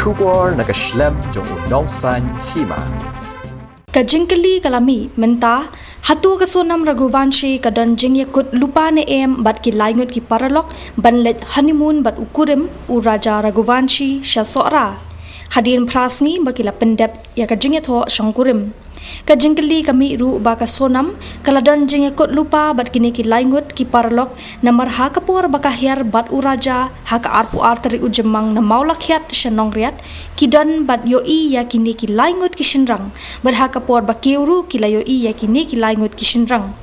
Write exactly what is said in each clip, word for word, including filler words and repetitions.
Khubor na ka shlem jong u Nongsaiñ Hima. Ka jingkylli ka la mih mynta, hato ka Sonam Raghuvanshi ka don jingïakut lypa ne em bad ki laingut ki paralok ban leit honeymoon bad u kurim u Raja Raghuvanshi sha Sohra, hadien phra sngi ba ki la pyndep ïa ka jingïathoh shongkurim. Ka jingkylli ka mih ruh ba ka Sonam ka la don jingïakut lypa bad kine ki laingut ki paralok, namar ha ka por ba ka hiar bad u Raja ha ka arphew ar tarik u Jymmang na Mawlakhiat sha Nongriat, ki don bad ïohi ïa kine ki laingut ki shynrang, bad ha ka por ba kiew ruh ki la ïohi ïa kine ki laingut ki shynrang.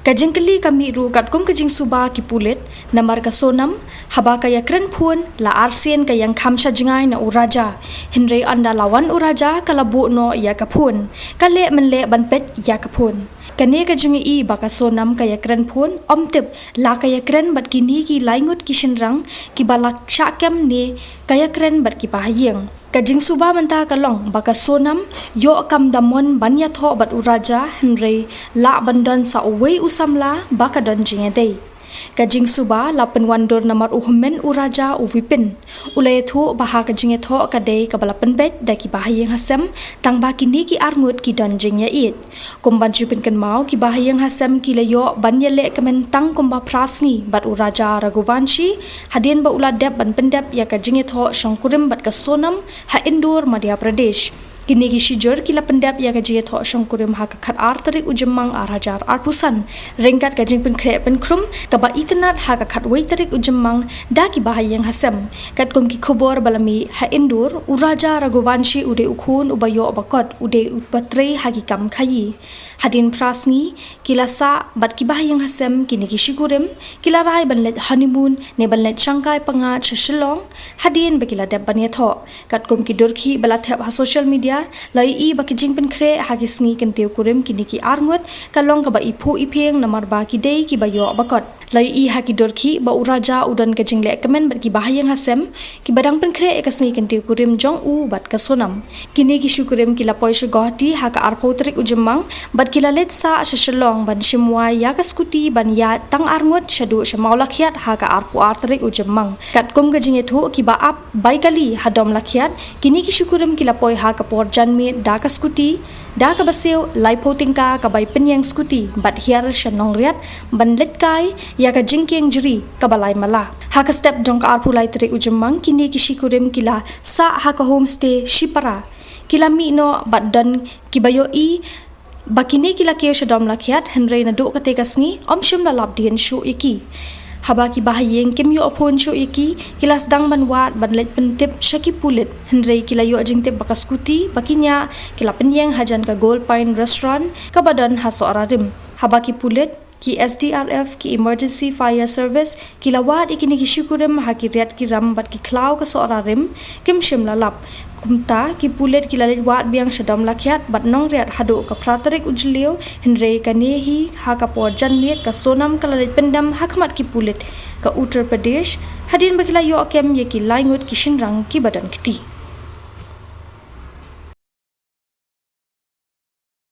Ka jingkylli ka mih ruh katkum ka jingsuba ki pulit, namar ka Sonam, haba ka ïakren phone, la arsien ka ïeng kham sha jngai na u Raja. Hynrei ynda la wan u Raja ka la buh noh ïa ka phone. Ka leh mynleh ban peit ïa ka phone. Kane ka jingïohi ba ka Sonam ka ïakren phone, ym tip la ka ïakren bad kine ki laingut ki shynrang kiba la shah kem ne ka ïakren bad ki bahaïing. Ka jingsuba mynta ka long ba ka Sonam ïoh kam da mon ban ïathoh bad u Raja, hynrei lah ban don sa uwei u samla ba ka don jingïadei. Ka jingsuba la pynwandur namar u hynmen u Raja u Vipin. U la ïathuh ba ha ka jingïathoh ka dei kaba la pynbeit da ki bahaïing hasem, tangba kine ki arngut ki don jingïaieit. Kum ban shu pynkynmaw, ki bahaïing hasem ki la ïoh ban ïaleh kmen tang kumba phra sngi bad u Raja Raghuvanshi, hadien ba u la dep ban pyndep ïa ka jingïathoh shongkurim bad ka Sonam ha Indore, Madhya Pradesh. Kine ki shijur ki la pyndep ïa ka jingïathoh shongkurim ha ka khat ar tarik u Jymmang ar hajar arphew san, ryngkat ka jingpynkhreh pynkhrum kaba itynnad ha ka khatwei tarik u Jymmang da ki bahaïing hasem. Katkum ki khubor ba la mih ha Indore, u Raja Raghuvanshi u dei u khun uba ïoh ba kot, u dei uba trei ha ki kam khaïi. Hadien phra sngi, ki la sah bad ki bahaïing hasem kine ki shikurim, ki la rai ban leit honeymoon ne ban leit shangkai pyngngad sha Shillong, hadien ba ki la dep ban ïathoh. Katkum ki durkhih ba la thep ha social media, la ïohi ba ki jingpynkhreh ha ki sngi kyntiew kurim kine ki arngut ka long kaba iphuh iphieng namar ba ki dei kiba ïoh ba kot. La ïohi ha ki durkhih ba u Raja u don ka jingleh kmen bad ki bahaïing hasem, kiba dang pynkhreh ïa ka sngi kyntiew kurim jong u bad ka Sonam. Kine ki shikurim ki la poi sha Guwahati ha ka arphew tarik u Jymmang, bad ki la leit sah sha Shillong ban shim wai ïa ka scooty ban ïaid tang arngut shaduh sha Mawlakhiat ha ka arphew ar tarik u Jymmang. Katkum ka jingïathuh kiba ap bai kali ha Domlakhiat, kine ki shikurim ki la poi ha ka por janmiet da ka scooty, da kaba siew laiphew tyngka ka bai pynïeng scooty bad hiar sha Nongriat ban leit kai ïa ka jingkieng jri kaba lai mala. Ha ka step jong ka arphew lai tarik u Jymmang, kine ki shikurim ki la sah ha ka homestay Shipara. Ki la mih noh bad don kiba ïohi ba kine ki la kiew sha Domlakhiat, hynrei naduh katei ka sngi ym shym la lap dien shuh ïa ki. Haba ki bahaïing kim ïoh phone shuh ïa ki, ki la sdang ban wad ban leit pyntip sha ki pulit, hynrei ki la ïoh jingtip ba ka scooty ba ki ñiah ki la pynïeng hajan ka Gold Pine Restaurant kaba don ha Sohra Rim. Haba ki pulit, ki S D R F, ki Emergency Fire Service, ki la wad ïa kine ki shikurim ha ki riat ki ram bad ki khlaw ka Sohra Rim, kim shym la lap. Kumta, ki pulit ki la leit wad biang sha Domlakhiat bad Nongriat haduh ka phra tarik u Jylliew, hynrei kane hi ha ka por janmiet ka Sonam ka la leit pyndem ha khmat ki pulit ka Uttar Pradesh, hadien ba ki la ïoh kem ïa ki laingut ki shynrang kiba don kti.